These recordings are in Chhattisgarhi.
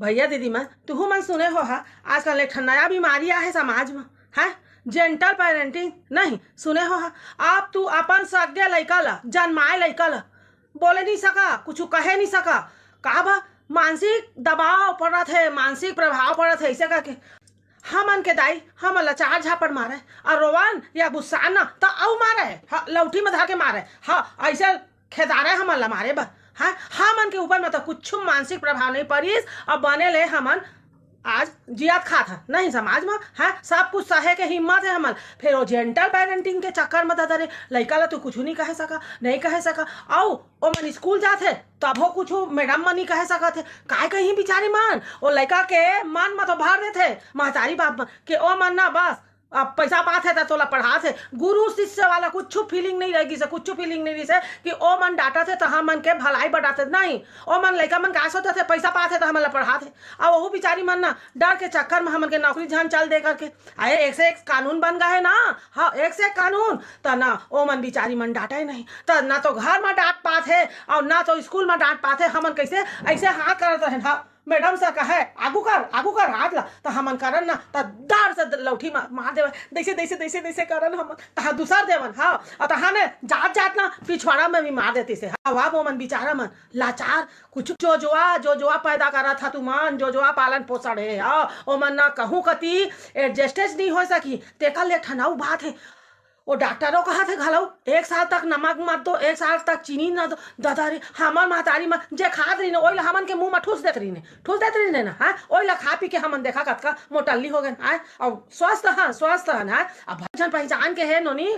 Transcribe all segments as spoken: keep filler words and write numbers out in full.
भैया दीदी मन, तुहू मन सुने हो हा, आजकल एक ठन नया बीमारी आहे समाज म, है, जेंटल पेरेंटिंग। नहीं सुने हो हा? अब तू अपन सगे लइका ला, जनमाए लइका ला बोले नहीं सका, कुछ कहे नहीं सका। का बा? मानसिक दबाव पड़त है, मानसिक प्रभाव पड़त है, ऐसे करके हमन के दाई हमन ला चार झापड़ मारे, और रोवन या गुस्सा ना तो अउ मारे, हाँ, लौठी में धर के मारे, हाँ, ऐसे खेदारे हमन ला मारे बर। हाँ, हमन के ऊपर में तो कुछ मानसिक प्रभाव नहीं पड़िस। अब बने ले हमन आज जियात खात ह नहीं समाज में, हाँ, सब कुछ सहे के हिम्मत है हमन। फिर वो जेंटल पेरेंटिंग के चक्कर में दादा रे, लइका ला तू कुछ नहीं कहे सका, नहीं कहे सका। अउ ओमन स्कूल जाथे तभो कुछ मैडम मन नहीं कहे सकत है। काय कहीं बिचारी मन, वो लइका के मन में तो भर देथे महतारी बाप मन के, ओ मन ना बस अब पैसा पात है त तोला पढ़ात है। गुरु शिष्य वाला कुछ फीलिंग नहीं रह गिस है, कुछ फीलिंग नहीं रहिस है कि ओ मन डांटत है त हमन के भलाई बर डांटत नहीं। ओ मन लइका मन का सोचत है, पैसा पात है त हमन ला पढ़ात है। अब वहू बिचारी मन ना डर के चक्कर में हमन के नौकरी झन चल दे करके, अरे एक से एक कानून बन गा है ना, हाँ, एक से एक कानून। त ना ओ मन बिचारी मन डांटे नहीं, त ना तो घर में डांट पात है और ना तो स्कूल में डांट पात है। हमन कैसे ऐसे हाथ करत रहे, हाँ, मैडम सर कहे, "आगू कर, आगू कर हाथ ला," त हमन करन ना, त डर से द-, लौठी मा-, मार देवे, दैसे, दैसे, दैसे, दैसे करन हमन, तहाँ दूसर देवन, हाँ, अउ तहाँ ने जात, जात ना पिछवाड़ा में भी मार देतिस हे, हाँ, वाह, वो मन बिचारा मन, लाचार, कुछ जोजवा, जोजवा पैदा करत हा तुमन, जोजवा पालन पोषण हे, हाँ, ओमन ना कहूँ कती एडजस्टेज नहीं हो सकी, तेकर ले ठन अउ बात हे, वो डॉक्टरों कहत हे घलो, "एक साल तक नमक मत दो, एक साल तक चीनी न दो।" दादा रे, हमर महतारी मन जे खात रहिन, ओइला हमन के मुंह म ठूस देत रहिन, ठूस देत रहिन ना, हाँ? ओइला खा पी के हमन देखा कतका मोटल्ली हो गेन, हाँ? अउ स्वस्थ हन, स्वस्थ हन, हाँ? अब भजन पहचान के हे नोनी,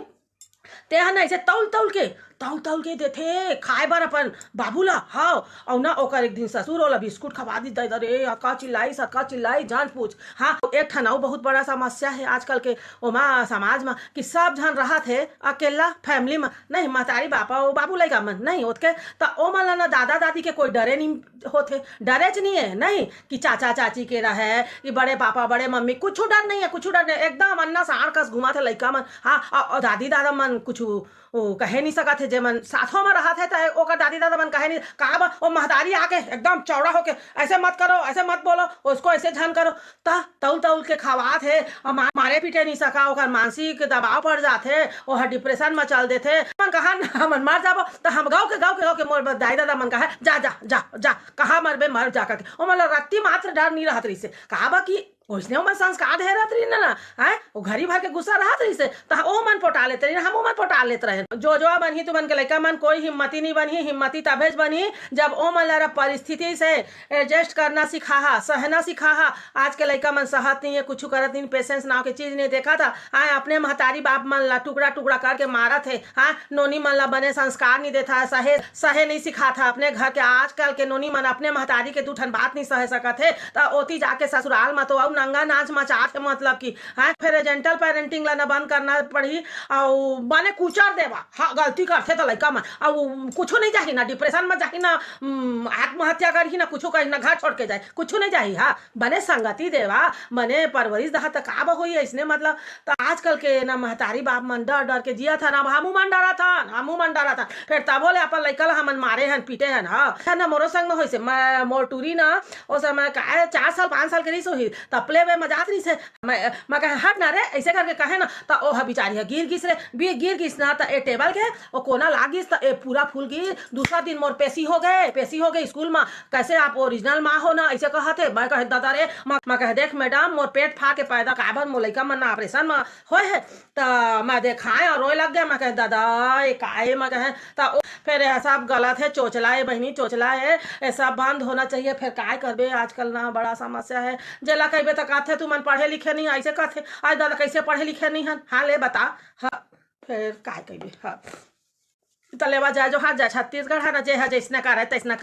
ते हन ऐसे तौल तौल के, तौल तौल के देथे खाए बर अपन बाबू ला, हाँ? अउ ना ओकर एक दिन ससुर ओला बिस्कुट खवा दी, दादा रे, अतका चिल्लाइस, अतका चिल्लाइस, जान पूछ। हाँ, एक ठन अउ बहुत बड़ा समस्या हे आजकल के ओमा समाज म कि सब झन रहत हे अकेल्ला फैमिली म, नहीं महतारी बापा अउ बाबू लइका मन नहीं ओतके, त ओमन ला ना दादा दादी के कोई डरे नहीं होथे, डरेच नहीं हे नहीं कि चाचा चाची के रहे कि बड़े पापा बड़े मम्मी, कुछु डर नहीं हे, कुछु डर नहीं हे, एकदम अन्ना साँड़ कस घूमत हे लइका मन। हाँ, अउ, अउ दादी दादा मन कुछु ओ कहे नहीं सकत हे, जेमन साथों म रहत हे त ओकर दादी दादा मन कहे नहीं, का बा, ओ महतारी आके एकदम चौड़ा होके ऐसे मत करो, ऐसे मत बोलो, उसको ऐसे झन करो, त तौल तौल के खवात हे, अउ मा-, मारे पीटे नहीं सका, ओकर मानसिक दबाव पड़ जाथे, ओहर डिप्रेशन म चल देथे। हमन कहा न, हमन मर जाबो, त हम गाँव के, गाँव के, गाँव के मोर दाई ददा मन कहा, "जा, जा, जा, जा, कहाँ मरबे, मर जा," करके। ओमन ला रत्ती मात्र डर नहीं रहत रहिसे। कहा बा कि ओइसने ओमन संस्कार दे रहत रहिन ना, हैं? वो घरी भर के गुस्सा रहत रहिसे, त ओमन पोटा लेत रहिन, हम ओमन पोटा लेत रहेन। जोजवा बनही तुमन के लइका मन, कोई हिम्मती नहीं बनही, हिम्मती तभेच बनही, जब ओमन ला परिस्थिति से एडजस्ट करना सिखाहा, सहना सिखाहा। आज के लइका मन सहत नहीं हे, कुछु करत नहीं, पेशेंस नाव के चीज नहीं देखत हा। हाँ, अपने महतारी बाप मन ला टुकड़ा टुकड़ा करके मारत हे। हाँ, नोनी मन ला बने संस्कार नहीं देत हा, सहे, सहे नहीं सिखात हा। अपने घर के आजकल के नोनी मन अपने महतारी के दू ठन बात नहीं सहे सकत हे, त ओती जाके ससुराल म तो अउ नंगा नाच मचात हे, मतलब कि, हाँ, फिर जेंटल पेरेंटिंग ला न बंद करना पड़ही, अउ बने कुचर देवा। हाँ, गलती करथे त लइका मन, अउ कुछु नहीं जाही ना, डिप्रेशन म जाही ना, उम, आत्महत्या करही ना, कुछु करही ना, घर छोड़ के जाए, कुछु नहीं जाही। हाँ, बने संगति देवा, बने परवरिश दहा, त का ब होई अइसने, मतलब। त आजकल के ना महतारी बाप मन डर डर के जियत हन, अब हमू मन डरत हन, हमू मन डरत हन, फिर तबो ले अपन लइका ला हमन मारे हन, पीटे हन। हाँ, ना मोरो संग में होइसे, मैं, मोर टूरी ना, ओ समय का, चार साल, पाँच साल के रहिस होही, तपले वे मजाक रहिसे, मैं, मैं कहे, "हट ना रे," ऐसे करके कहे ना, त ओ ह बिचारी ह गिर गिस रे, बी-, गिर गिस ना, त ए टेबल के ओ कोना लाग गिस, त ए पूरा फूल गिस। दूसरा दिन मोर पेशी हो गए, पेशी हो गए स्कूल म, "कैसे आप ओरिजिनल माँ हो ना?" ऐसे कहत हे। मैं कहे, "दादा रे," मैं, मैं कहे, "देख मैडम, मोर पेट फाड़ के पैदा काबर मोर लइका मन ना ऑपरेशन म होए हे।" त मैं देखाए और रोए लग गए। मैं कहे, "दादा, ये का हे?" मैं कहे, त ओ, फिर ये सब गलत हे, चोचला हे बहिनी, चोचला हे, ये सब बंद होना चाहिए। फिर काय करबे, आजकल ना बड़ा समस्या हे। जेला कहिबे त कहथे, "तुमन पढ़े लिखे नहीं," ऐसे कहथे। आज दादा कैसे पढ़े लिखे नहीं हन? हाँ, ले बता। हाँ, फिर काय कहिबे? हाँ, त लेवा जाए जो हाथ जाए, छत्तीसगढ़ हे ना, जे हे जैसना करे तैसना करे।